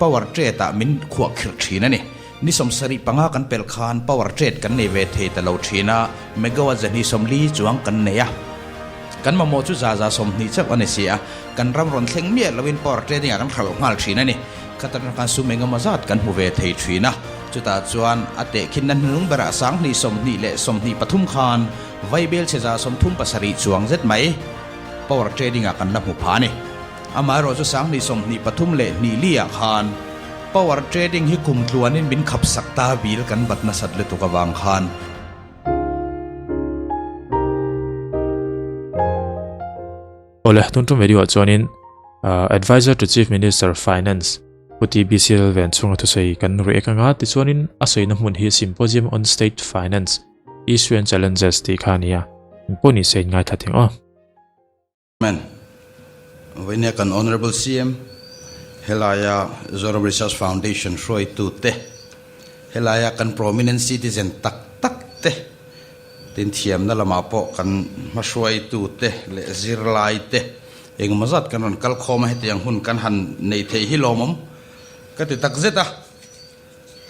power trade ah min khuah khirh thin a ni. Ni 75 kan pelh khan power trade kan nei ve thei ta lo thin a, megawatt 240 chuang kan nei a. Kan mamawh chu 120 chauh a ni si a, kan ram rawn thleng miah loin power trading ah kan hralh nghal thin a ni. Khat atang khan sum engemaw zat kan hmu ve thei thin a, chutah chuan a tehkhinna hnung berah 2023 khan Vaibel chhe 37 chuang zet mai power trading ah kan la hmu pha a ni. Amaherawh chu 2023 li ah khan power trading hi kum tluanin min khap sak ta bil kan bat nasat lutuk avang khan. Awle, tun tum video ah chuanin Adviser to Chief Minister Finance Pu TBCL ven chhunga thusawi kan react anga tichuanin a sawina hmun hi Symposium on State Finance Issue and Challenges tih kha a ni a, engpawh ni se in ngaithla thing aw. Men, Vawinia kan Honourable CM, helaia Zoram Research Foundation hruaitute, helaia kan prominent citizen tak tak te, tin thiamna lamah pawh kan hmahruaitute leh zirlaite engemaw zat kan rawn kal khawm a, hetiang hun kan han nei thei hi lawmawm ka ti takzet a.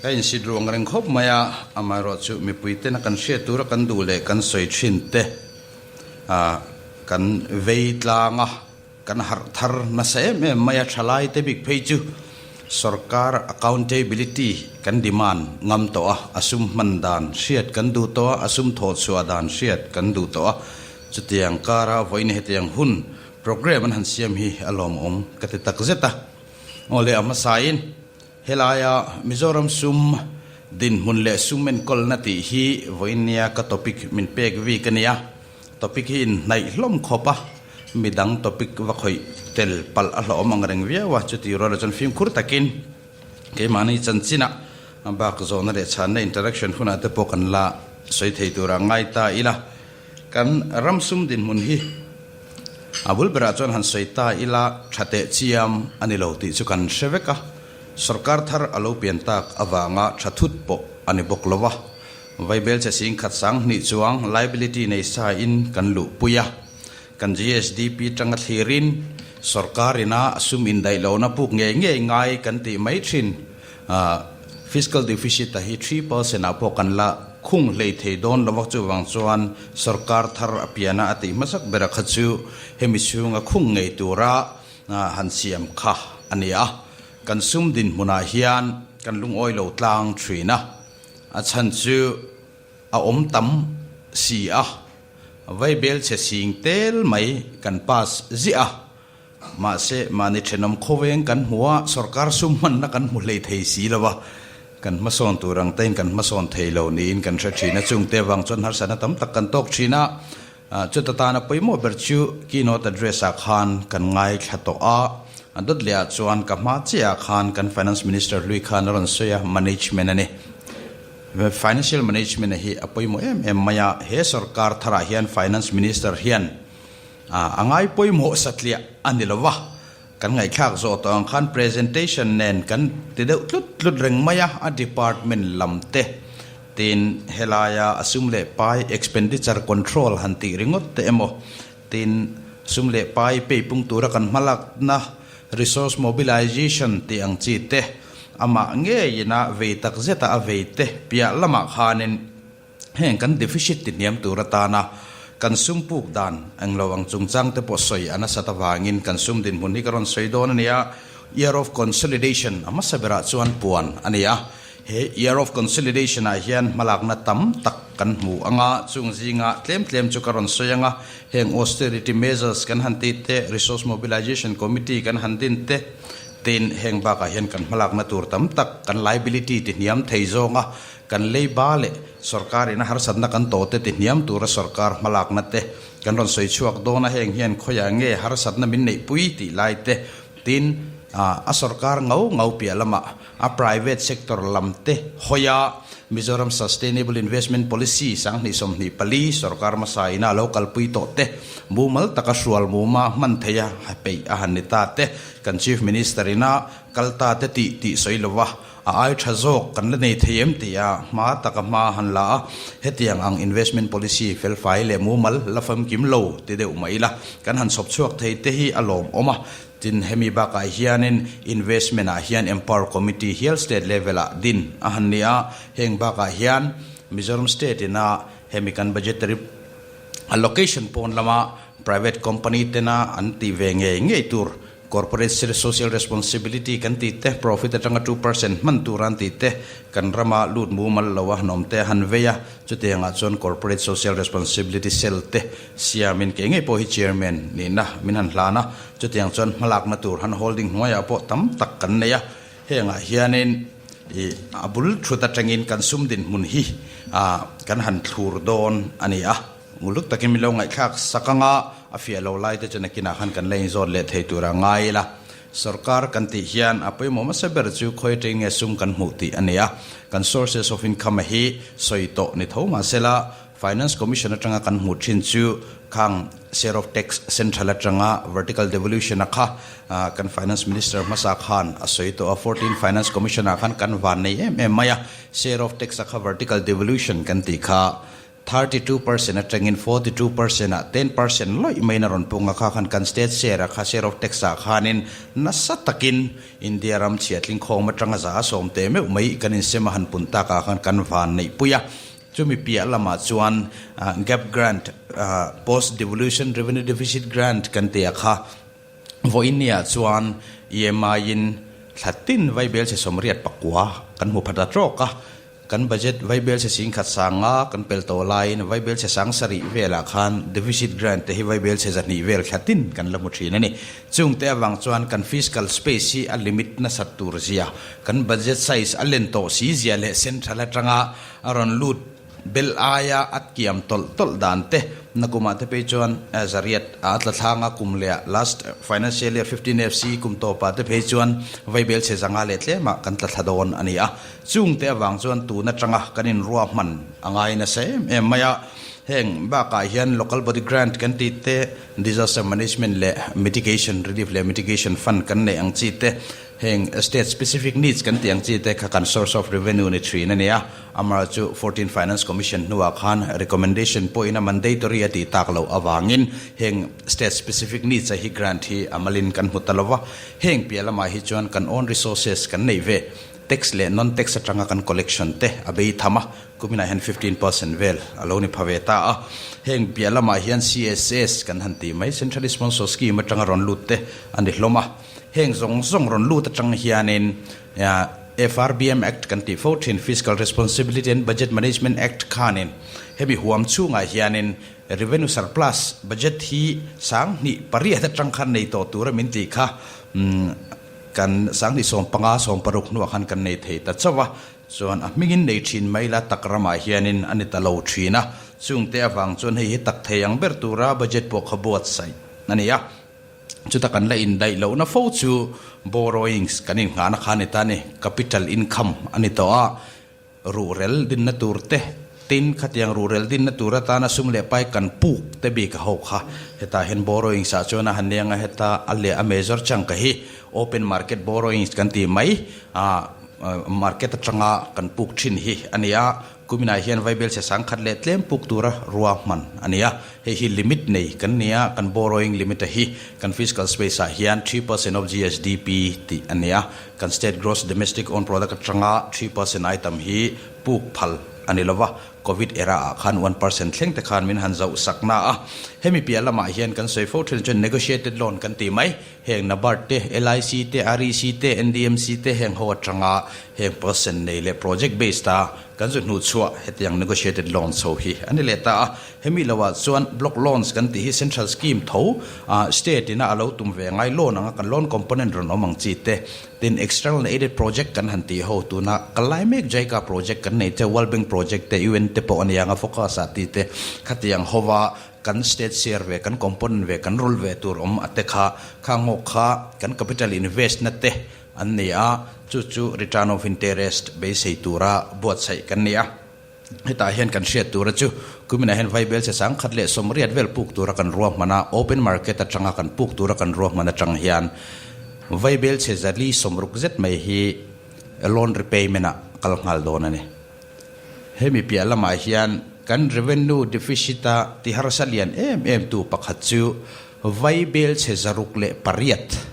Ka insit ruang reng khawp mai a, amaherawhchu mipui tena kan hriat tura kan duh leh kan sawi thin te kan vei tlang a, kan harh thar nasa em em mai a, thalai te bik phei chu sorkar accountability kan demand ngam tawh a, a sum hman dan hriat kan duh tawh a, a sum thawh chhuah dan hriat kan duh tawh a, chutiang kara vawiin hetiang hun programme an han siam hi a lawmawm ka ti takzet a, aw leh a hmasain. Helaia Mizoram sum dinhmun leh sum enkawlna tih hi vawiinnia ka topic min pek vik a nia. Topic hi inhnaih hlawm khawp a, midang topic va khawih tel palh a hlawhawm ang reng viau a, chuti rualah chuan fimkhur takin keimahni chanchinah bak zawhna leh chhanna interaction hunah te pawh kan la sawi thei turah ngai ta ila. Kan ram sum dinhmun hi a bul berah chuan han sawi ta ila tha teh chiam a ni lo tih chu kan hre vek a, sorkar thar a lo pian tak avanga tha thut pawh a ni bawk lo va. Vaibel che singkhat 2000 chuang liability nei sa in kan luhpui a, kan GSDP tanga thlirin sorkar ina sum indaih lohna puk ngei ngei ngai kan tih mai thin. Fiscal deficit a hi 3% ah pawh kan la khung hlei thei dawn lo a, chuvang chuan sorkar thar a piana a tih hmasak ber a kha chu hemi chhunga khung ngei tura han siam kha a ni a. Kan sum dinhmunah hian kan lungawi lo tlang thin a, a chhan chu a awm tam si a, vaibel chhe sing tel mai kan pass ziah a. Mahse, mahni thenawm khawveng kan hmu a, sorkar sum hmanna kan hmu hlei thei si lo a, kan hmasawn tur ang tein kan hmasawn thei lo niin kan hre thin a, chungte avang chuan harsatna tam tak kan tawk thin a, chuta tana pawimawh ber chu keynote address ah khan kan ngaithla tawh a, a dawt leh ah chuan ka hma chiah ah khan kan Finance Minister hlui khan a rawn sawi a, management a ni. Financial management hi a pawimawh em em mai a, he sorkar tharah hian Finance Minister hian A ngai pawimawh satliah a ni lo va, kan ngaihthlak zawh tawh ang khan presentation nen kan ti deuh tlut tlut reng mai a, a department lam te tin helaia a sum leh pai expenditure control han tih ringawt te emaw tin sum leh pai peipung tura kan hmalakna resource mobilization tih ang chi te amah ngeiin a vei tak zeta a vei te piah lamah khanin Heng kan deficit tihniam tur atana kan sum puk dan englo ang chungchang te pawh sawi a nasat avangin kan sum dinhmun hi ka rawn sawi dawn a ni a, Year of Consolidation a hmasa berah chuan puan a ni a. He Year of Consolidation ah hian hmalakna tam tak kan hmu ang a, chung zinga tlem tlem chu ka rawn sawi ang a, heng austerity measures kan han tih te, Resource Mobilization Committee kan han din te, tin heng bakah hian kan hmalakna tur tam tak kan liability tihniam thei zawnga Kan leiba leh sorkar ina harsatna kan tawh te tihniam tura sorkar hmalakna te kan rawn sawi chhuak dawn a, heng hian khawiah nge harsatna min neihpui tih lai te tin a sorkar ngau ngau piah lamah a private sector lam te hawi a, Mizoram Sustainable Investment Policy 2024 sorkar hmasa ina a lo kalpui tawh te mumal taka hrual muma hman theih a peih a han ni ta te kan Chief Minister ina kal ta te tih tih sawi lova. A ai tha zawk kan la nei thei em tih a hma taka hma han la a, hetiang ang investment policy felfai leh mumal la famkim lo ti deuh mai ila kan han chhawp chhuak thei te hi a lawmawm a. Tin, hemi bakah hianin investment ah hian Empower Committee hial state level ah din a han ni a, heng bakah hian Mizoram state ina hemi kan budgetary allocation pawn lama private company tena an tih ve ngei ngei tur Corporate social responsibility kan tih te, profit atanga 2% hman tur an tih te, kan rama lut mumal lo a han awm te a han vei a, chutiangah chuan corporate social responsibility cell te siamin kei ngei pawh hi chairman nihna min han hlan a, chutiang chuan hmalakna tur han holding hnuaiah pawh tam tak kan nei a, hengah hianin ih a bul thut atangin kan sum dinhmun hi kan han thlur dawn a ni a. Uluk takin min lo ngaihthlak sak anga a fiah lo lai te chu nakinah khan kan la inzawt leh thei tur a ngai ila. Sorkar kan tih hian a pawimawh hmasa ber chu khawi atangin nge sum kan hmuh tih a ni a. Kan sources of income a hi sawi tawh ni tho mahsela Finance Commission atanga kan hmuh thin chu khang share of tax central atanga vertical devolution a kha kan Finance Minister hmasa khan a sawi tawh a. 14 Finance Commission ah khan kan van nei em em mai a. Share of tax a kha vertical devolution kan tih kha 32% atangin 42% ah 10% lawih maiin a rawn pung a, kha khan kan state share a kha share of tax ah khanin nasa takin India ram chhiatling khawm atanga za a sawm teh meuh mai kan insem a han pun tak ah khan kan van neih pui a. Chumi piah lamah chuan gap grant, post devolution revenue deficit grant kan tih a kha vawiin ni ah chuan EMI in thla tin vaibel chhe 84 kan hmu phat a tawk a. Kan budget vaibel chhe 10,000 sanga kan pel tawh laiin vaibel chhe 7,000 velah khan deficit grant te hi vaibel chhe 200 vel thla tin kan la hmu thin a ni. Chung te avang chuan kan fiscal space hi a limit nasat tur zia, kan budget size a len tawh si zia leh central atanga a rawn lut bel aia a kiam tawlh tawlh dan te nakumah te phei chuan zariat a tla thlanga kum leh last financial year 15 FC kum tawpah te phei chuan vaibel chhe 500 leh tlemah kan tla thla dawn a ni a. Chungte avang chuan tun atanga kan inruahman a ngai nasa em em mai a, heng bakah hian Local Body Grant kan tih te, Disaster Management leh Mitigation, Relief leh Mitigation Fund kan neih ang chi te, heng State Specific Needs kan tih ang chi te kha kan source of revenue ni thin a ni a. Amaherawhchu 14 Finance Commission hnuah khan recommendation pawhin a mandatory a tih tak loh avangin heng State Specific Needs a hi grant hi a malin kan hmu ta lo va, heng piah lamah hi chuan kan own resources kan neih ve. Tax leh non-tax atanga kan collection te a bei tham a, kuminah hian 15% vel a lo ni pha ve ta a. Heng piah lamah hian CSS kan han tih mai, Centrally Sponsored Scheme atanga rawn lut te a ni hlawm a. Heng zawng zawng rawn lut atang hianin FRBM Act kan tih fo thin, Fiscal Responsibility and Budget Management Act khanin hemi huam chhungah hianin revenue surplus budget hi 2008 atang khan nei tawh tura min tih kha Kan 2015, 16 hnuah khan kan nei thei ta chauh a, chuan a hmingin nei thin mai la tak ramah hianin a ni ta lo thin a, chungte avang chuan hei hi tak thei ang ber tura budget pawh kha buatsaih a ni a. Chuta kan la indaih lohna fo chu borrowings kan innghahna kha a ni ta a ni, capital income a ni tawh a. Ruhrel dinna tur te, tin khatiang ruhrel dinna tur atana sum leh pai kan puk te bik a ho kha. Hetah hian borrowings ah chuan a han eng a, heta a leh a major chunk a hi open market borrowings kan tih mai a market atanga kan puk thin hi a ni a. Kuminah hian vaibel chhe 10,000 leh tlem puk tura ruahman a ni a. Hei hi limit nei kan ni a, kan borrowing limit a hi kan fiscal space ah hian 3% of GSDP tih a ni a. Kan state gross domestic own product atanga 3% ai tam hi puk phal a ni lova, Covid era ah khan 1% thleng te khan min han zauh sak na a. Hemi piah lamah hian kan sawi fo thin chuan negotiated loan kan ti mai, heng NABARD te, LIC te, REC te, NDMC te heng ho atanga heng percent nei leh project based a kan zu hnuh chhuah hetiang negotiated loans ho hi a ni leh ta a. Hemi loah chuan block loans kan tih hi central scheme tho state ina a lo tum ve ngai loan anga kan loan component rawn awm ang chi te, tin external aided project kan han tih ho tuna kal lai mek JICA project kan nei te, World Bank project te, UN te pawh a ni ang a focus ah tih te khatiang hova kan state share ve kan component ve kan rul ve tur awm a te kha kha ngawk kha kan capital invest na te an ni a, chu chu return of interest beisei tura buatsaih kan ni a. Hetah hian kan hriat tura chu kuminah hian vaibel che 180 vel puk tura kan ruahman a, open market atanga kan puk tura kan ruahman atang hian vaibel che 460 zet mai hi loan repayment ah kal nghal dawn a ni. Hemi piah lamah hian kan revenue deficit a ti harsa lian em em tu pakhat chu vaibel che 608.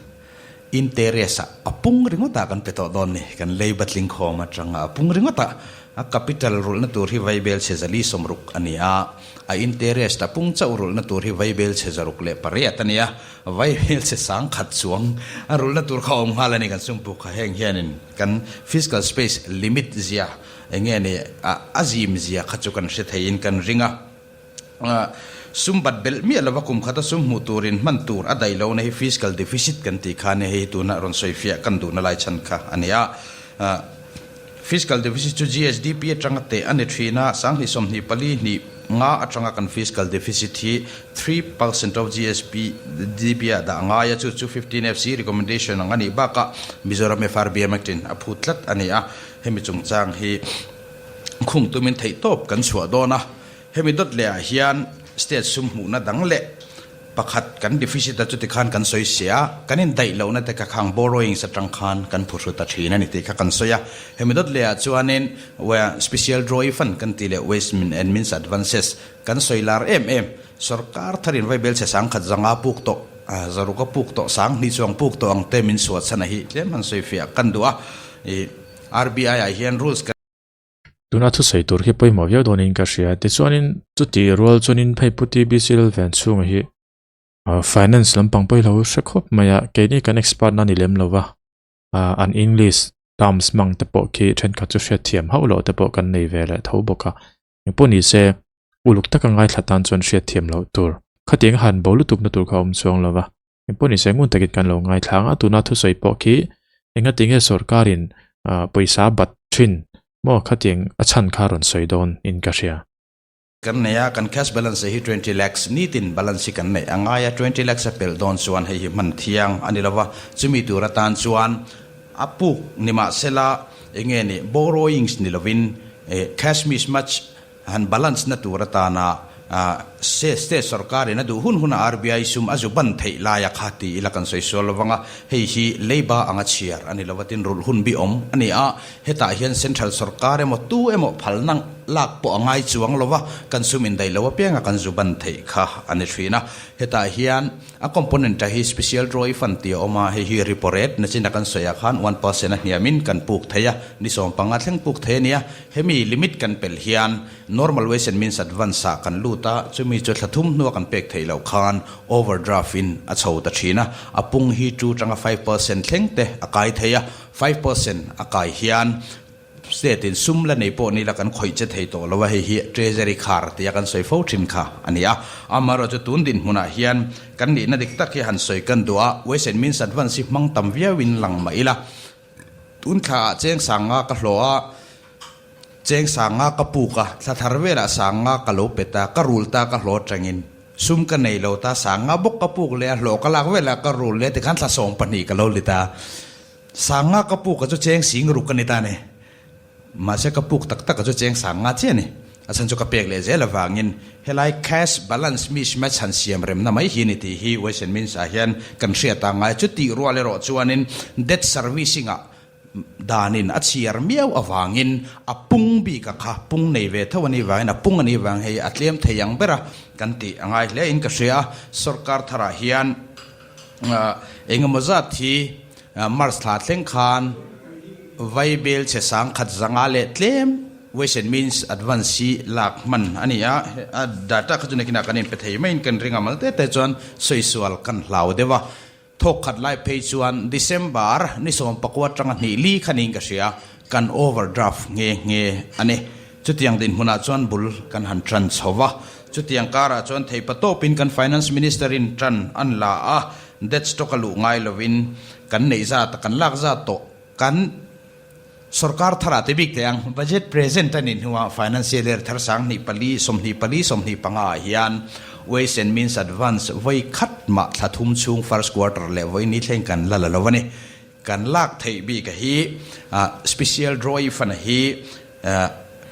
Interest ah a pung ringawt ah kan pe tawh dawn ni. Kan leiba tlingkhawm atanga a pung ringawt ah a capital rulhna tur hi vaibel chhe 460 a ni a, a interest a pung chauh rulhna tur hi vaibel chhe 608 a ni a, vaibel chhe 1000 chuang a rulhna tur kha a awm nghal a ni kan sumpu kha. Heng hianin kan fiscal space limit zia eng nge ni a zim zia kha chu kan hre theiin kan ring a. Sum bat belh miah lova kum khata sum hmuh turin hman tur a daih lohna hi fiscal deficit kan tih kha a nia, hei hi tuna rawn sawi fiah kan duhna lai chhan kha a ni a. Fiscal deficit chu GSDP atanga teh a ni thin a, 2024 nga atanga kan fiscal deficit hi 3% of GSDP ah dah a ngai a, chu chu 15FC recommendation ang a nih bakah Mizoram FRBM Act in a phut tlat a ni a, hemi chungchang hi khung tumin theihtawp kan chhuah dawn a. Hemi dawt leh ah hian state sum hmuhna dang leh pakhat kan deficit a chuti khan kan sawi sia, kan indaih lohna te kha khang borrowings atang khan kan phuhru ta thin a ni tih kha kan sawi a. Hemi dawt leh ah chuanin special drawee fund kan tih leh waste and means advances kan sawi lar em em. Sorkar tharin vaibel chhe 1005 puk tawh, 600 a puk tawh, 2000 chuang puk tawh ang te min suah chhan a hi tlem han sawi fiah kan duh a. RBI ah hian rules kan. Tuna thusawi tur khi pawimawh viau dawnin ka hria. Tichuanin chuti rual chuanin phei Pu TBC Lalven chhunga hi finance lampang pawh hi lo hre khawp mai a, keini kan expert na ni lem lo va, an English terms hmang te pawh khi thenkhat chu hriatthiam hauh loh te pawh kan nei ve leh tho bawk a. Engpawh ni se uluk taka ngaithla tan chuan hriatthiam loh tur. Khatiang a han bo lutuk na tur kha a awm chuang lo va. Engpawh ni se ngun takin kan lo ngaithla ang a, tuna thusawi pawh khi engatinge sorkarin pawisa bat thin maw khatiang a chhan kha rawn sawi dawn in ka hria. Kan nei a, kan cash balance hi 20 lakhs nitin balance hi kan neih a ngai a, 20 lakhs a pelh dawn chuan hei hi hman thiang a ni lova, chumi tur atan chuan a puk ni mahsela enge ni borrowings ni lovin cash mismatch Han balance na tur atana state sorkar in a duh hun hun a RBI sum a zu ban theih lai a kha ti ila kan sawi sual lovang a, hei hi leiba anga chhiar a ni lo a tin rulh hun bi awm a ni a, hetah hian central sorkar emaw tu emaw phalna lak pawh a ngai chuang lo va, kan sum indaih lo apiang a kan zu ban theih kha a ni thin a, hetah hian a component a hi special drawee fund tih a awm a, hei hi repo rate nachin a kan sawi ah khan 1% a hniam in kan puk thei a, ni 15 thleng puk thei a ni a. Hemi limit kan pel hian normal ways and means advance ah kan lut a, chumi chu thla thum hnua kan pek theih loh khan overdraft in a chho ta thin a, a pung hi two tanga 5% thleng te a kai thei a, 5% a kai hian state in sum la nei pawh ni la kan khawih che thei tawh lo a, hei hi treasury khar tia kan sawi fo thin kha a ni a. Amaherawhchu chu tun dinhmunah hian kan nihna dik tak hi han sawi kan duh a, ways and means advance hi hmang tam viauin lang mah ila, Tun thla ah cheng 5000 ka hlawh a, cheng 5000 ka puk a, thla thar velah 5000 ka lo pet a, ka rul ta ka hlawh atangin sum ka nei lo ta, 5000 bawk ka puk leh a, hlawh ka lak velah ka rul leh tikhan thla 12 ka lo lit a, 5000 ka puk a chu cheng 6000 a ni ta a ni. Mahse ka puk tak tak a chu cheng 5000 chiah a ni. A chhan chu ka pek leh zel avangin helai cash balance mismatch han siam remna mai hi a ni tih hi Ways and Means ah hian kan hriat a ngai. Chutih rual erawh chuanin debt servicing ah danin a chhiar miau avangin a pung bik a kha pung nei ve tho a nih vangin a pung a nih vang hei a tlem thei ang ber a kan tih a ngai hle in ka hria a. Sorkar tharah hian engemaw zat hi March thla thleng khan Vaibel chhe 1005 leh tlem Ways and Means Advance hi lak hman a ni a, a data kha chu nakinah kan inpe thei maiin kan ring a, mal te te chuan sawi-sual kan hlau deuh a. Thawk khat lai phei chuan December ni 19 atanga hnih li kha niin ka hria, kan overdraft nghe nghe a ni. Chutiang dinhmunah chuan bul kan han tan chho va, chutiang karah chuan theipa tawpin kan Finance Minister-in tan an la a, debt stock a luh ngai lovin kan neih zat a kan lak zat tawh kan sorkar tharah te bik thei ang. Budget present a nih hnuah financial year thar 2024, 24, 25 ah hian Ways and Means Advance vawi khat mah thla thum chhung first quarter leh vawi ni thleng kan la la lo a ni. Kan lak theih bik a hi special drawee fund a hi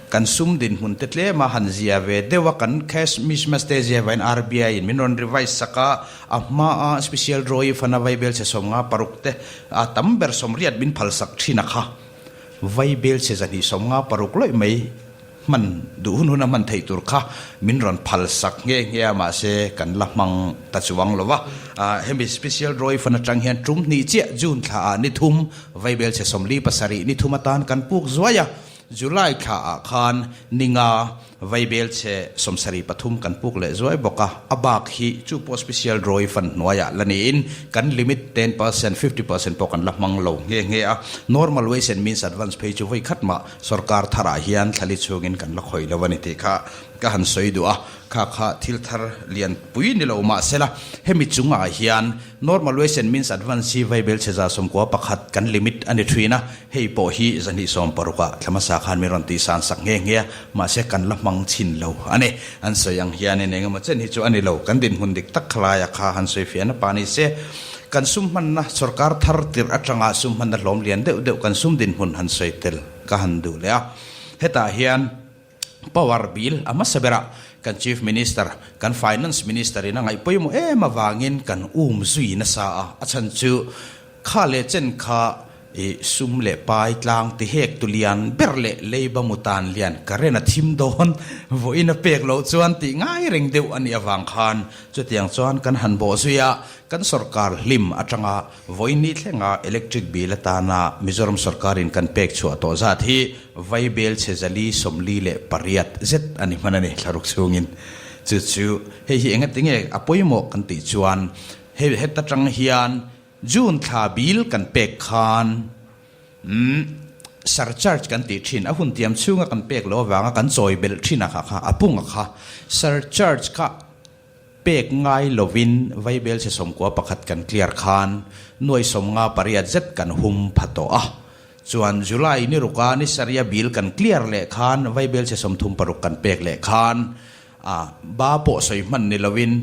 Kan sum dinhmun te tlem a han zia ve deuh a, kan cash mismatch te zia vain RBI in min rawn revise sak a, a hma a special drawee fana vaibel chhe 56 te a tam ber 80 min phal sak thin a kha. Vaibel chhe 256 lawih mai Hman duh hun huna hman theih tur kha min rawn phal sak nghe nghe a, mahse kan la hmang ta chuang lo va. Hemi Special Drawing Fund atang hian tum hnih chiah June thla ah ni thum, Vaibelchhe 47 ni thum atan kan puk zuai a, July thla ah khan ni nga Vaibelchhe 73 kan puk leh zuai bawk a, a bak hi chu pawh Special Drawing Fund hnuaiah la niin kan limit 10%, 50% pawh kan la hmang lo nghe nghe a, Normal Ways and Means Advance phei chu vawi khat mah Sorkar tharah hian thlali chhungin kan la khawih lo a ni tih kha ka han sawi duh a, kha kha thil thar lian pui ni lo mah sela hemi chungah hian Normal Ways and Means Advance hi Vaibelchhe 91 kan limit a ni thin a, Hei pawh hi 260 ah thla hmasa khan min rawn tihsan sak nghe nghe a, mahse kan la hmang chhin lo a ni. An sawi ang hianin eng emaw chen hi chu a ni lo, kan dinhmun dik tak khalai a kha han sawi fiahna pa ni se, kan sum hmanna sorkar thar tirh atanga sum hmanna hlawm lian deuh deuh kan sum dinhmun han sawi tel ka han duh leh a. Hetah hian power bill a hmasa berah kan Chief Minister, kan Finance Minister in a ngaih pawimawh em avangin kan um zui nasa a, a chhan chu Kha leh chen kha i sum leh pai tlang ti hek tu lian ber leh leiba mu tan lian current a thim dawn vawiin a pek loh chuan tih ngai reng deuh a nih avang khan chutiang chuan kan han bawh zui a, kan sorkar hlim atanga vawiin ni thlenga electric bill atana Mizoram sorkarin kan pek chhuah tawh zat hi Vaibel chhe 448 zet a ni hman a ni thlaruk chhungin. Chu chu hei hi engatinge a pawimawh kan tih chuan hei heta tang hian June thla bill kan pek khan umm surcharge kan tih thin, a hun tiam chhunga kan pek loh avanga kan chawi belh thin a kha kha a pung a kha. Surcharge kha pek ngai lovin Vaibel chhe 91 kan clear khan nuai 58 zet kan hum pha tawh a. Chuan July ni ruka ni saria bill kan clear leh khan Vaibel chhe 36 kan pek leh khan a ba pawh sawi hman ni lovin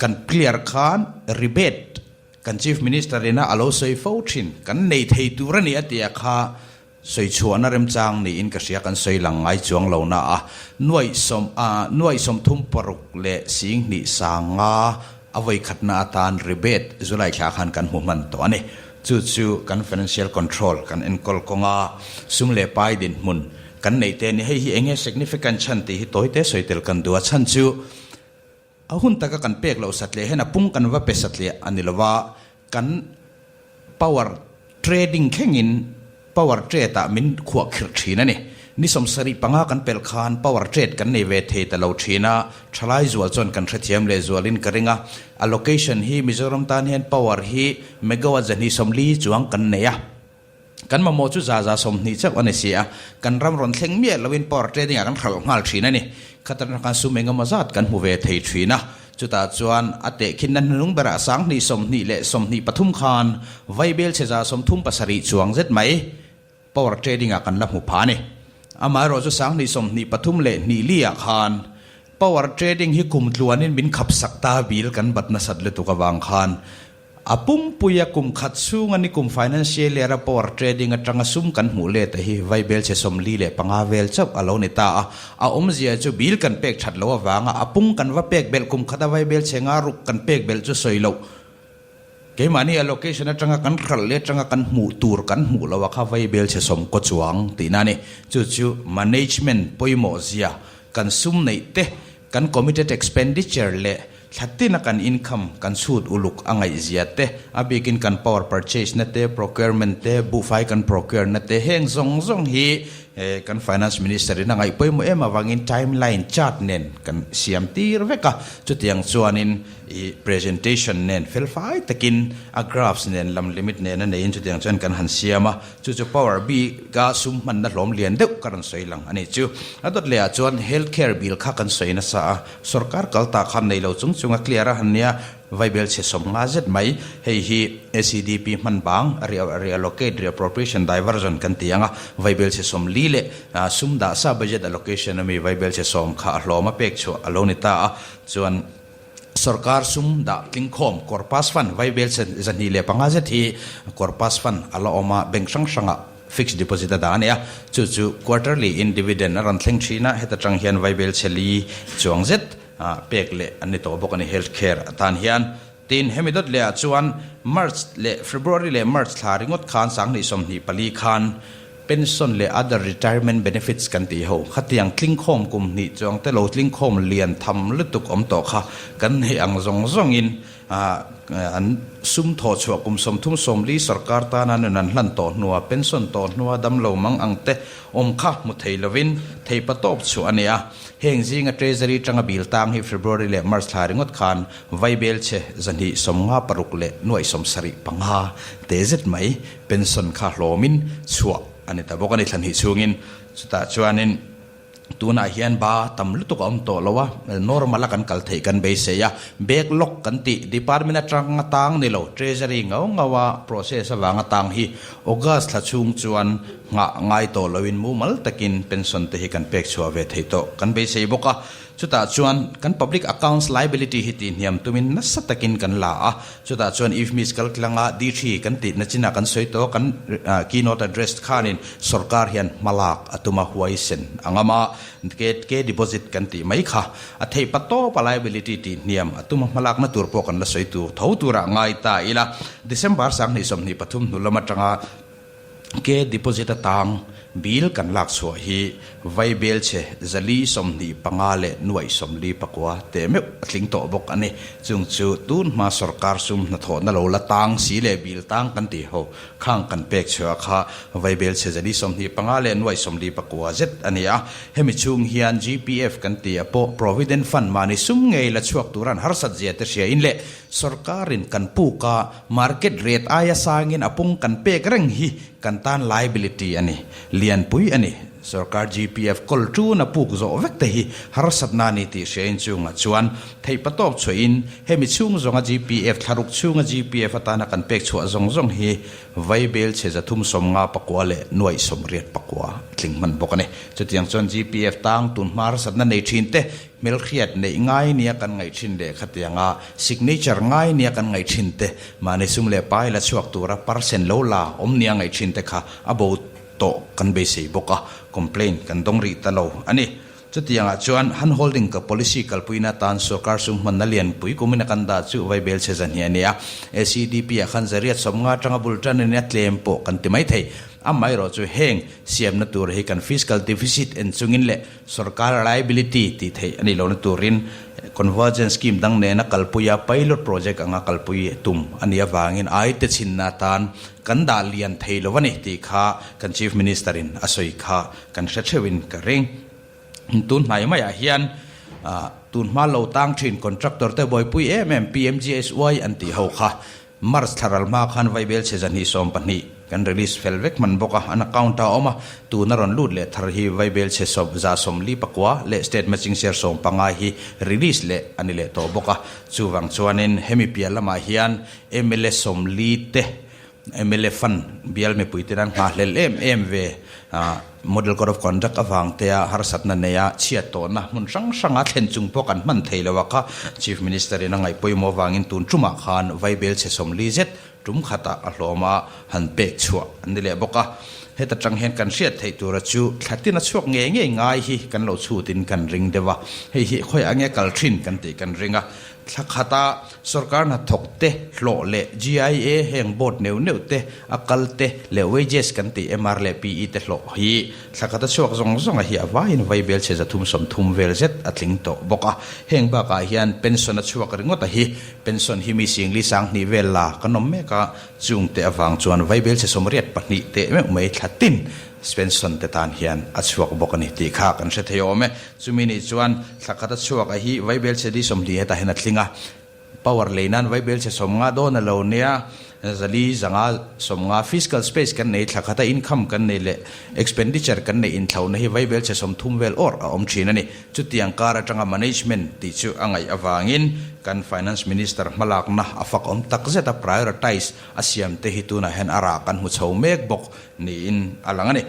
Kan clear khan rebate kan Chief Minister ina a lo sawi fo thin, kan nei thei tur a ni a tia kha sawi chhuahna remchang niin ka hria, kan sawi lang ngai chuang lo na a, nuaih sawm a nuaih 36 leh 20 sanga a vawi khatna atan rebate July thla khan kan hmu hman tawh a ni. Chu chu kan financial control kan enkawl kawnga sum leh pai dinhmun kan neih te a ni. Hei hi eng nge significant chhan tih hi tawite sawi tel kan duh a, chhan chu A hun taka kan pek loh satliah hian a pung kan va pe satliah a ni lova, kan power trading thlengin power trade ah min khuah khirh thin a ni. Ni 75 kan pelh khan power trade kan nei ve thei ta lo thin a, thalai zual chuan kan hrethiam leh zualin ka ring a. Allocation hi Mizoram tan hian power hi megawatt 240 chuang kan nei a. Kan mamawh chu 120 chauh a ni si a, kan ram rawn thleng miah loin power trading ah kan hralh nghal thin a ni. Khatana khan sum engemaw zat kan hmu ve thei thin a, chutah chuan a tehkhinna hnung berah 2023 khan Vaibel chhe 37 chuang zet mai power trading ah kan la hmu pha a ni. Amaherawh chu 2023 leh hnih li ah khan power trading hi kum tluanin min khap sak ta bil kan bat nasat lutuk avang khan A pumpuia kum khat chhunga nikum financial year a power trading atanga sum kan hmuh let a hi Vaibel chhe 45 vel chauh a lo ni ta a. A awmzia chu bill kan pek that loh avanga a pung kan va pek belh kum khata Vaibel chhe nga ruk kan pek belh chu sawi loh. Keimahni allocation atanga kan hralh leh atanga kan hmuh tur kan hmuh loh a kha Vaibel chhe sawm kaw chuang tihna a ni. Chu chu management pawimawh zia kan sum neih te kan committed expenditure leh Thla tina kan income kan chhut uluk a ngaihzia te, a bikin kan power purchase na te, procurement te, buhfai kan procure na te, heng zawng zawng hi kan Finance Minister in a ngaih pawimawh em avangin timeline chart nen kan siam tir vek a, chutiang chuanin i presentation nen felfai takin a graphs nen lam limit nen a neiin chutiang chuan kan han siam a, chu chu power bika sum hmanna hlawm lian deuh ka rawn sawi lang a ni chu. A dawt lehah chuan health care bill kha kan sawi nasa a. Sorkar kal ta khan nei lo chung chung a clear a han nia, Vaibel chhe 50 zet mai. Hei hi SEDP hman bang, reallocate, reappropriation, diversion kan ti ang a, Vaibel chhe 40 leh sum dah sa budget allocation ami Vaibel chhe 10 kha a hlawm a pek chhuah a lo ni ta a, chuan sorkar sum dah tlingkhawm corpus fund Vaibel chhe 205 zet hi corpus fund a la awm a, bank hrang hrangah Fixed deposit a dah a ni a, chu chu quarterly in dividend a rawn thleng thin a, heta tang hian Vaibel chhe li chuang zet pek leh an ni tawh bawk a ni health care atan hian. Tin, hemi dawt leh ah chuan March leh February leh March thla ringawt khan 2024 khan. Pension leh other retirement benefits kan tih ho khatiang tlingkhawm kum hnih chuang te lo tlingkhawm lian tham lutuk awm tawh kha kan neih ang zawng zawngin an sum thawh chhuah kum 30 40 sorkar tana nun an hlan tawh hnua pension tawh hnua damlo mang ang te awm kha hmu thei lovin theipa tawp chhuah a ni a. Heng zinga Treasury tanga bill tang hi February leh March thla ringawt khan Vaibel chhe 256,705 te zet mai pension kha hlawmin chhuah a ni ta bawk a ni thla hnih chhungin. Chutah chuanin tunah hian ba tam lutuk a awm tawh lo a, normal a kan kal theih kan beisei a, backlog kan tih department atanga tang ni lo Treasury ngau ngau a process avanga tang hi August thla chhung chuan nghah ngai tawh loin mumal takin pension te hi kan pek chhuah ve thei tawh kan beisei bawk a. Chutah chuan kan public accounts liability hi tihhniam tumin nasa takin kan la a, chutah chuan IFMIS kaltlanga D3 kan tihna chinah kan sawi tawh a, kan keynote address khanin sorkar hian hmalak a tum a, huaisen a ngam a, K deposit kan tih mai kha a theih pa tawp a liability tihhniam a tum a, hmalakna tur pawh kan la sawi tur tho turah ngai ta ila. December 2023 hnu lam atanga Ke deposit atang bill kan lak chhuah hi Vaibel chhe 425 leh 49 teh meuh a tling tawh bawk a ni. Chung chu tun hma sorkar sum hnathawhna lo la tang si leh bill tang kan tih ho khang kan pek chhuah kha Vaibel chhe 425 leh 49 zet a ni a. Hemi chhung hian GPF kan tih ah pawh Provident Fund mahni sum ngei la chhuak tur an harsat zia te hria in leh sorkarin kan puk a Market rate aia sangin a pung kan pek reng hi kan tan liability a ni, lianpui a ni. Sorkar GPF kawl tuna puk zawh vek te hi harsatna a ni tih hriain chungah chuan theihpatawp chhuahin hemi chhung zawnga GPF thlaruk chhunga GPF atana kan pek chhuah zawng zawng hi Vaibel chhe 359 leh 884 tling hman bawk a ni. Chutiang chuan GPF tang tun hma harsatna nei thin te Hmelhriat neih ngai nia kan ngaih thin leh khatianga signature ngai nia kan ngaih thin te, mahni sum leh pai la chhuak tura percent lo la awm nia ngaih thin te kha a bo tawh kan beisei bawk a, complaint kan dawng rih ta lo a ni. Chutiangah chuan hand holding ka policy kalpuina atan sorkar sum hmanna lianpui kumina kan dah chu Vaibel chhe zahnih a ni a, ACDP ah khan zariat 50 atanga bul tan a nia tlem pawh kan ti maithei. Amaherawh chu heng siamna tur hi kan fiscal deficit en chungin leh Sorkar liability tih theih a nih lohna turin Convergence Scheme dang nena kalpuia pilot project anga kalpui tum a nih avangin aite chhinna atan kan dah lian thei lo a ni tih kha kan Chief Minister in a sawi kha kan hre theuhin ka ring. Tun hnai maiah hian tun hma lo tang thin contractor te buaipui em em PMGSY an tih ho kha March thla ral hma khan Vaibel chhe 212 kan release fel vek hman bawk a, an account a awm a, tuna rawn lut leh thar hi Vaibel chhe 149 leh State Matching Share 15 hi release leh a ni leh tawh bawk a. Chuvang chuanin hemi piah lamah hian mla 40 te mla fund bial mipuite nan nghahhlelh em em ve Model Code of Conduct avang tea harsatna neia chhiat tawhna hmun hrang hranga thlen chung pawh kan hman thei lo a kha Chief Minister in a ngaih pawimawh avangin tun tumah khan Vaibel chhe 40 zet tum khatah a hlawm a han pek chhuah an ni leh bawk a. Heta tang hian kan hriat theih tura chu thla tin a chhuak ngei ngei ngai hi kan lo chhutin kan ring deuh a, hei hi khawiah nge kal thin kan tih kan ring a. Thla khata sorkar hnathawk te hlawh leh GIA heng board neuh neuh te a kal te leh wages kan tih MR leh PE te hlawh hi thla khata chhuak zawng zawnga hi a vaiin vaibel chhe 330 vel zet a tling tawh bawk a. Heng bakah hian pension a chhuak ringawt a hi pension hi mi singli 2000 vel la kan awm mek a, chung te avang chuan vaibel chhe 82 teh meuh mai thla tin pension te tan hian a chhuak bawk a ni tih kha kan hre thei awm e. Chumi nih chuan thla khat a chhuak a hi Vaibel chhe di 20 hetah hian a tling a, power lei nan Vaibel chhe 50 dawn a lo nia, 400 50 fiscal space kan nei, thla khat a income kan nei leh expenditure kan neih inthlauhna hi Vaibel chhe 30 vel awrh a awm thin a ni. Chutiang kar atanga management tih chu a ngaih avangin kan Finance Minister hmalakna a fak awm takzet a prioritize a siam te hi tunah hian a rah kan hmu chho mek bawk niin a lang a ni.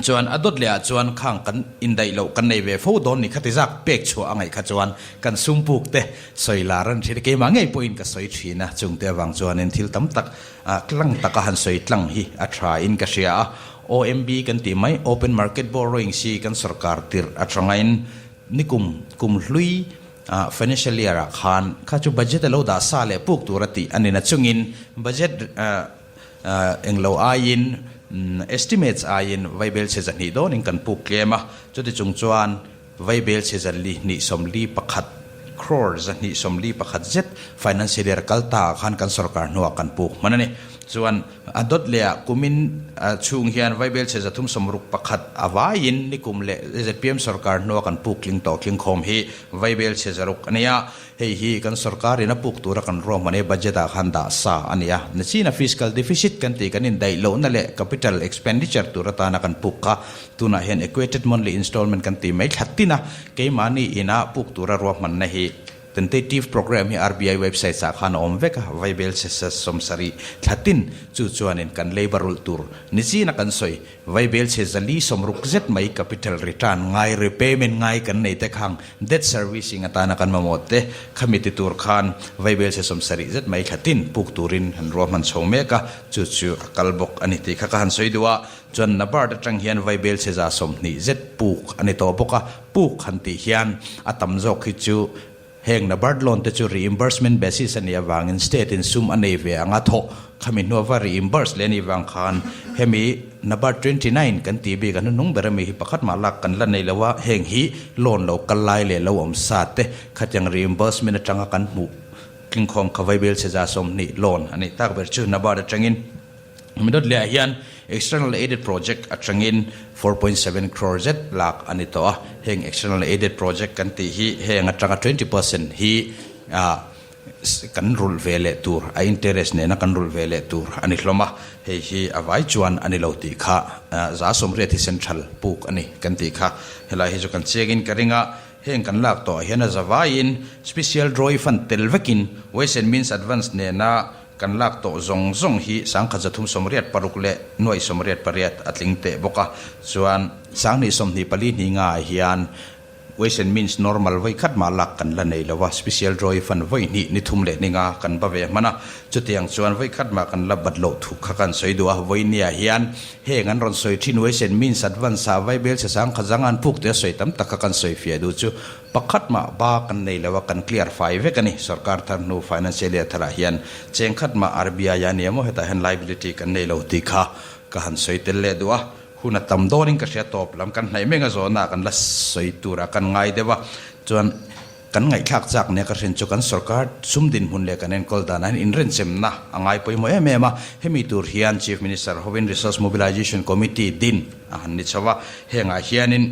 Chuan a dawt leh ah chuan khang kan indaih loh kan nei ve fo dawn ni khati zak pek chhuah a ngaih kha chuan kan sum puk te sawi lar an thin a, keimah ngei pawhin ka sawi thin a, chungte avang chuanin thil tam tak tlang taka han sawi tlang hi a tha in ka hria a, OMB kan tih mai Open Market Borrowing si kan sorkar tirh atangin nikum kum hlui financial year ah khan kha chu budget a lo dah sa leh puk tur a tih a ni na chungin budget englo aiin. Estimates aiin vaibelchhe 200 dawnin kan puk tlem a, chuti chung chuan vaibelchhe 441 crore 241 zet financial year kal ta ah khan kan sorkar hnuah kan puk hman a ni. Chuan a dawt leh ah kumin chhung hian vaibelchhe 361 a vaiin nikum leh zpm sorkar hnua kan puk tling tawh tlingkhawm hi vaibelchhe 600 a ni a. Hei hi kan sorkarin a puk tura kan ruahman e budget ah khan dah sa a ni a. Nachina fiscal deficit kan tih kan indaih lohna leh capital expenditure tur atana kan puk kha tunah hian equated monthly installment kan tih mai thla tin a, keimahni ina puk tura ruahmanna hi tentative program hi RBI websites ah khan a awm vek a, vaibel chhe 70 thla tin chu chuanin kan leiba rulh tur nichina kan sawi Vaibel chhe 460 zet mai capital return ngai repayment ngai kan nei te khang debt servicing atana kan mamawh te khami ti tur khan vaibel chhe 70 zet mai thla tin puk turin han ruahman chho mek a, chu chu a kal bawk a ni tih kha ka han sawi duh a. Chuan NABARD atang hian vaibel chhe 20 zet puk a ni tawh bawk a, puk han tih hian a tam zawk hi chu Heng NABARD loan te chu reimbursement basis a nih avangin state in sum a nei ve anga thawh khami hnua va reimburse leh a nih vang khan hemi NABARD 29 kan tih bik a hnuhnung ber ami hi pakhat mah lak kan la nei lo a, heng hi loan lo kal lai leh lo awm sa te khatiang reimbursement atanga kan hmuh tlingkhawm kha vaibel chhe 20 loan a nih tak ber chu NABARD atangin Midawt leh ah hian External Aided Project atangin 4.7 crore zet lak a ni tawh a, heng External Aided Project kan tih hi heng atanga 20% hi kan rulh ve leh tur, a interest nena kan rulh ve leh tur a ni hlawm a, hei hi a vai chuan a ni lo tih kha 80% hi central puk a ni kan tih kha helai hi chu kan chiangin ka ring a, heng kan lak tawh ah hian a zavaiin Special Drawee Fund tel vekin Ways and Means Advance nena Kan lak tawh zawng zawng hi 1386 leh 88 a tling teh bawk a, chuan 2024 hni nga ah hian Ways and Means normal vawi khat mah lak kan la nei lo a, Special Drawee Fund vawi hnih ni thum leh ni nga kan ba ve hman a, chutiang chuan vawi khat mah kan la bat loh thu kha kan sawi duh a, vawi nia hian heng an rawn sawi thin Ways and Means Advance ah Vaibel chhe sangkhat zang an puk te a sawi tam tak kha kan sawi fiah duh chu Pakhat mah ba kan nei lo a, kan clear fai vek a ni. Sorkar thar hnu financial year tharah hian cheng khat mah RBI a nia maw hetah hian liability kan nei lo tih kha ka han sawi tel leh duh a. Hun a tam dawnin ka hria tawp lam kan hnaih meng a zawhna ah kan la sawi turah kan ngai deuh a. Chuan kan ngaihthlak chak nia ka hrin chu kan sorkar sum dinhmun leh kan enkawl danah hian inrenchemna a ngai pawimawh em em a. Hemi tur hian Chief Minister hovin Resource Mobilization Committee din a han ni chho a. Hengah hianin.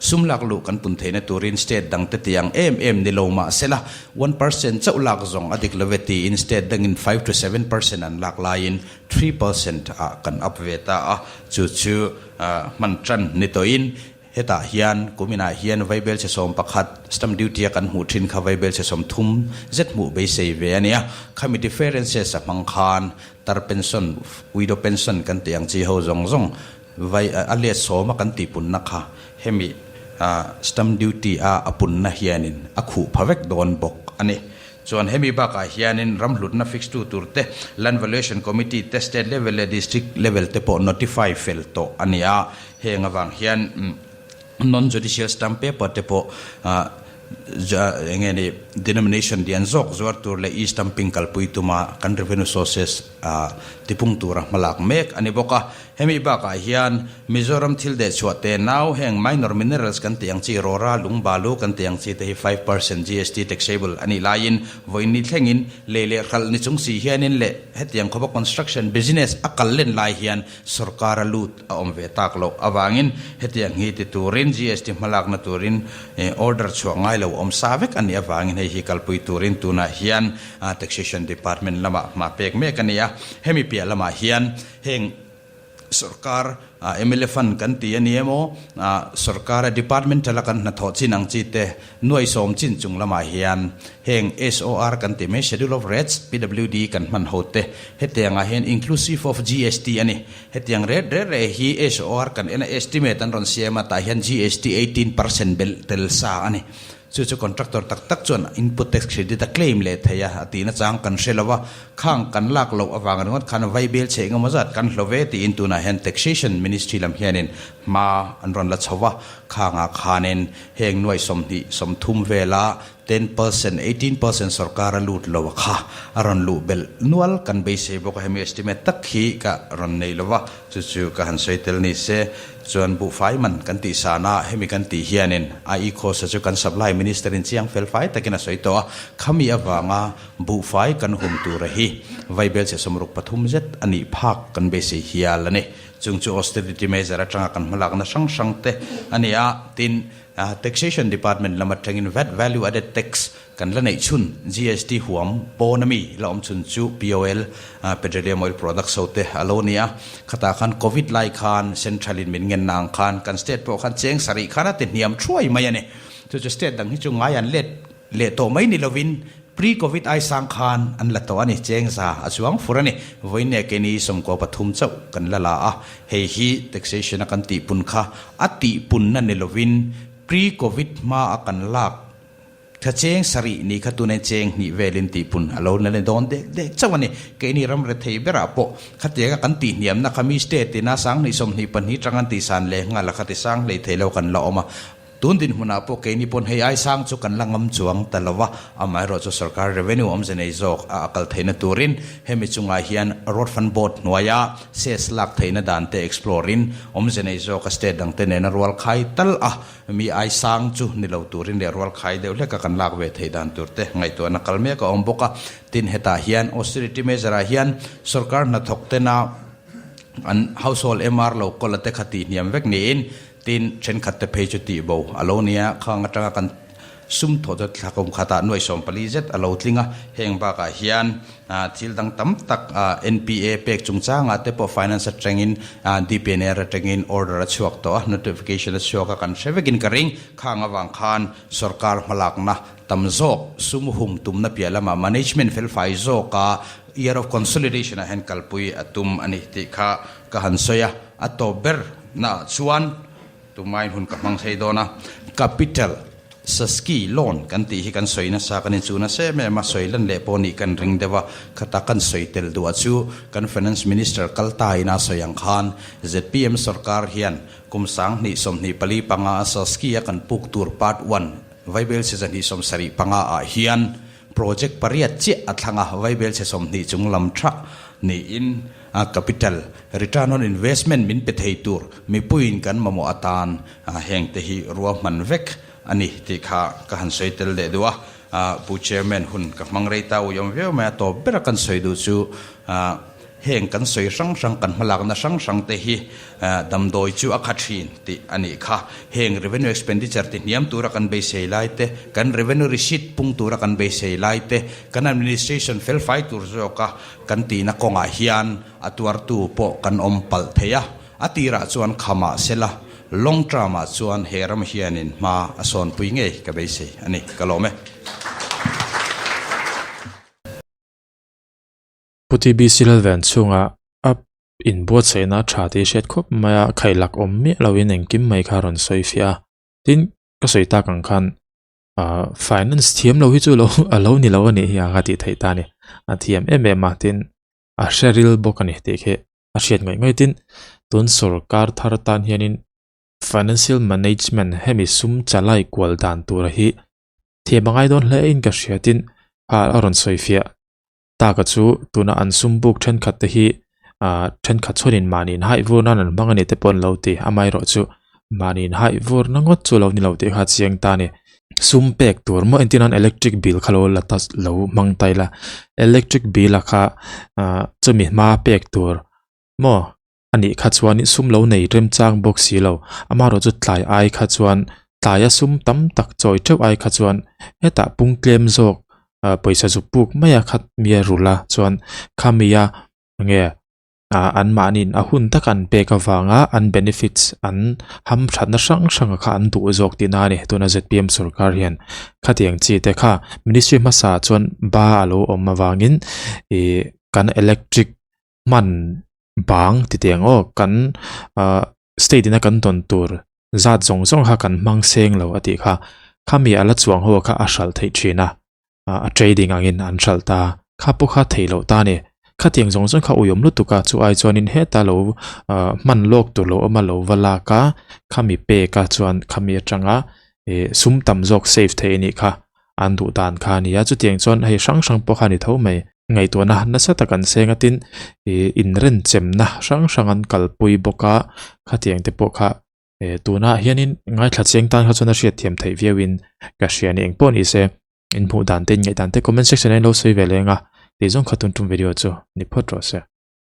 Sum lak luh kan pun theihna turin state dangte ti ang em em ni lo mah sela, 1% chauh lak zawng a dik lo ve tiin state dangin 5 to 7% an lak laiin 3% ah kan up ve ta a, chu chu hman tan ni tawhin hetah hian kuminah hian vaibel chhe 11 stamp duty a kan hmuh thin kha vaibel chhe 30 zet hmuh beisei ve a nia, khami differences a hmang khan tar pension, widow pension kan tih ang chi ho zawng zawng Vai a let sawma kan tihpunna kha hemi stamp duty a a punna hianin a khuh pha vek dawn bawk a ni. Chuan hemi bakah hianin ram hlutna fix tu tur te, Land Valuation Committee te, State level leh District level te pawh notify fel tawh a ni a. Heng avang hian non-judicial stamp paper te pawh enge ni denomination lian zawk zuar tur leh e-stamping kalpui tuma kan revenue sources tipung tura hmalak mek a ni bawk a. Hemi bakah hian Mizoram thil dehchhuah te nau heng minor minerals kan tih ang chi rawra lung balu kan tih ang chi te hi 5% GST taxable a nih laiin vawiin ni thlengin lei leh hralh ni chung si hianin leh hetiang khawpa construction business a kal len lai hian sorkar a lut a awm ve tak loh avangin hetiang hi ti turin GST hmalakna turin order chhuah ngai lo awm sa vek a nih avangin hei hi kalpui turin tunah hian Taxation Department lamah hma pek mek a ni a. Hemi piah lamah hian heng sorkar mla fund kan ti a ni emaw sorkara departmental a kan hnathawh chin ang chi te nuai sawm chin chung lamah hian heng SOR kan ti mai Schedule of Rates PWD kan hman ho te hetiangah hian inclusive of GST a ni. Hetiang ret reh reh hi SOR kan en a estimate an rawn siam a tah hian GST 18% belh tel sa a ni. Chu chu contractor tak tak chuan input tax credit a claim leh thei a, a tihna chang kan hre lo a, khang kan lak loh avang ringawt khan vaibel chhe engemaw zat kan hlo ve tiin tunah hian Taxation Ministry lam hianin hma an rawn la chho va, khangah khanin heng nuai 20, 30 vela. 10%, 18% sorkar a lut lo a kha a rawn luh belh nual kan beisei bawk a, hemi estimate tak hi ka rawn nei lo va, chu chu ka han sawi tel ni se. Chuan buhfai man kan tih san a, hemi kan tih hianin IE course-a chu kan supply minister in chiang fel fai takin a sawi tawh a, khami avanga buhfai kan hum tura hi vaibelchhe 63 zet a nih phak kan beisei hial a ni. Chung chu austerity measure atanga kan hmalakna hrang hrang te a ni a, tin Taxation Department lam atangin vat, Value Added Tax, kan la neih chhun GST huam pawn ami la awm chhun chu POL, Petroleum Oil Products ho te a lo ni a. Khatah khan Covid lai khan Central in min ngenna ang khan kan state pawh khan cheng sarih khan a ti hniam thuai mai a ni. Chu chu state dang hi chu ngai an let leh tawh mai ni lovin Pre-Covid ai sang khan an la tawh a ni, cheng za a chuang fur a ni. Vawiin keini 13 chauh kan la la a, hei hi taxation a kan tihpun kha a tihpunna ni lovin pre-Covid hma a kan lak tha cheng sarih ni kha tuna cheng hnih velin tihpun a lo la ni dawn dek dek chauh a ni. Keini ram rethei berah pawh khatianga kan tihhniamna kha mi state ina 2022 tang an tihsan leh nghal a kha tisang hlei thei lo kan la awm a. Tun dinhmunah pawh keini pawn hei ai sang chu kan la ngam chuang ta lo va, amaherawhchu sorkar revenue awmze nei zawk a a kal theihna turin hemi chungah hian Road Fund Board hnuaia cess lak theihna dan te explore in awmze nei zawk a state dangte nena rual khai tal a mi ai sang chu ni lo turin leh rual khai deuh hleka kan lak ve theih dan tur te ngaihtuahna kal mek a awm bawk a. Tin, hetah hian austerity measure ah hian sorkar hnathawk tena an household MR lo kawl a te kha tihhniam vek niin Tin, thenkhat te phei chu tih bo a lo nia, khang atanga kan sum thawh chu thla kum khatah nuai 14 zet a lo tling a, heng bakah hian thil dang tam tak NPA pek chungchangah te pawh finance atangin DPNR atangin order a chhuak tawh a, notification a chhuak a, kan hre vekin ka ring. Khang avang khan sorkar hmalakna tam zawk sum hum tumna piah lamah management felfai zawka year of consolidation ah hian kalpui a tum a ni tih kha ka han sawi a, a tawp ber. Na chuan tumain hun ka hmang thei dawn a, capital Saski loan kan tih hi kan sawi nasa kan inchu nasa em em a, sawi lan leh pawh nih kan ring deuh a, khata kan sawi tel duh a chu kan Finance Minister kal ta ina sawi ang khan zpm sorkar hian kum 2024 a Saski a kan puk tur part one Vaibelchhe 275 ah hian project pariat chiah a thlang a, Vaibelchhe 20 chung lam tha niin A capital, return on investment min pe thei tur mipuiin kan mamawh atan heng te hi ruahman vek a ni tih kha ka han sawi tel leh duh a. Pu Chairman hun ka hmang rei ta uiawm viau mai a, tawp bera kan sawi duh chu heng kan sawi hrang hrang kan hmalakna hrang hrang te hi damdawi chu a kha thin tih a nih kha. Heng revenue expenditure ti hniam tura kan beisei lai te, kan revenue receipt pung tura kan beisei lai te, kan administration felfai tur zawka Kan tihna kawngah hian a tuartu pawh kan awm palh thei a, a tirah chuan khamah sela, long term-ah chuan he ram hianin hma a sawnpui ngei ka beisei a ni. Ka lawm e. Pu TBC Lalven chhunga a inbuatsaihna tha tih hriat khawp mai a, khailak awm miah loin engkim mai kha a rawn sawi fiah a. Tin, ka sawi tak ang khan ah finance thiam lo hi chu lo a lo ni lo a nih hi a ka tih theih ta a ni a thiam em em a tin a hre ril bawk a ni tih khi a hriat ngaih ngaih tin tun sorkar thar tan hianin financial management hemi sum chalai kual dan tura hi thiam a ngai dawn hle in ka hria tin ah a rawn sawi fiah. Taka chu tuna an sum buk thenkhat te hi ah thenkhat chuanin mahni inhaih vur nan an hmang a ni te pawh an lo ti amaherawh chu mahni inhaih vur na ngawt chu lo ni lo tih kha a chiang ta a ni. Sum pek tur maw entir nan electric bill kha lo la ta lo hmang ta ila electric bill a kha ah chumi hma pek tur maw a nih kha chuan sum lo nei remchang bawk si lo amaherawh chu tlai ai kha chuan tlaia sum tam tak chawi teuh ai kha chuan hetah pung tlem zawk ah pawisa zu puk mai a khat mi a rul a chuan khami a nge ah an mahniin a hun tak an pek avanga an benefits an hamthatna hrang hrang kha an duh zawk tihna a ni tuna zpm sorkar hian khatiang chi te kha ministry hmasa chuan ba a lo awm avangin ih kan electric hman bang ti teh ang aw kan ah state ina kan dawn tur zat zawng zawng kha kan hmang seng lo a tih kha khami a la chuang ho kha a hralh theih thin a ah a trading angin an hralh ta kha pawh kha theih loh ta a ni khatiang zawng zawng kha uiawm lutuk a chu ai chuanin heta lo ah hman lawk tur lo awm a lo va lak a khami pek a chuan khami atanga ih sum tam zawk save theih a nih kha. an duh dan kha a ni a, chutiang chuan hei hrang hrang pawh kha a ni tho mai. Ngaihtuahna nasa tak an seng a tin ih inrenchemna hrang hrang an kalpui bawk a, khatiang te pawh kha eh tunah hianin ngaithla chiang tan kha chuan a hriatthiam theih viauin ka hria a ni engpawh ni se inhmuh dan te inngaih dan te comment section ah hian lo sawi ve leng a tih zawng kha tun tum video chu ni phawt rawh se.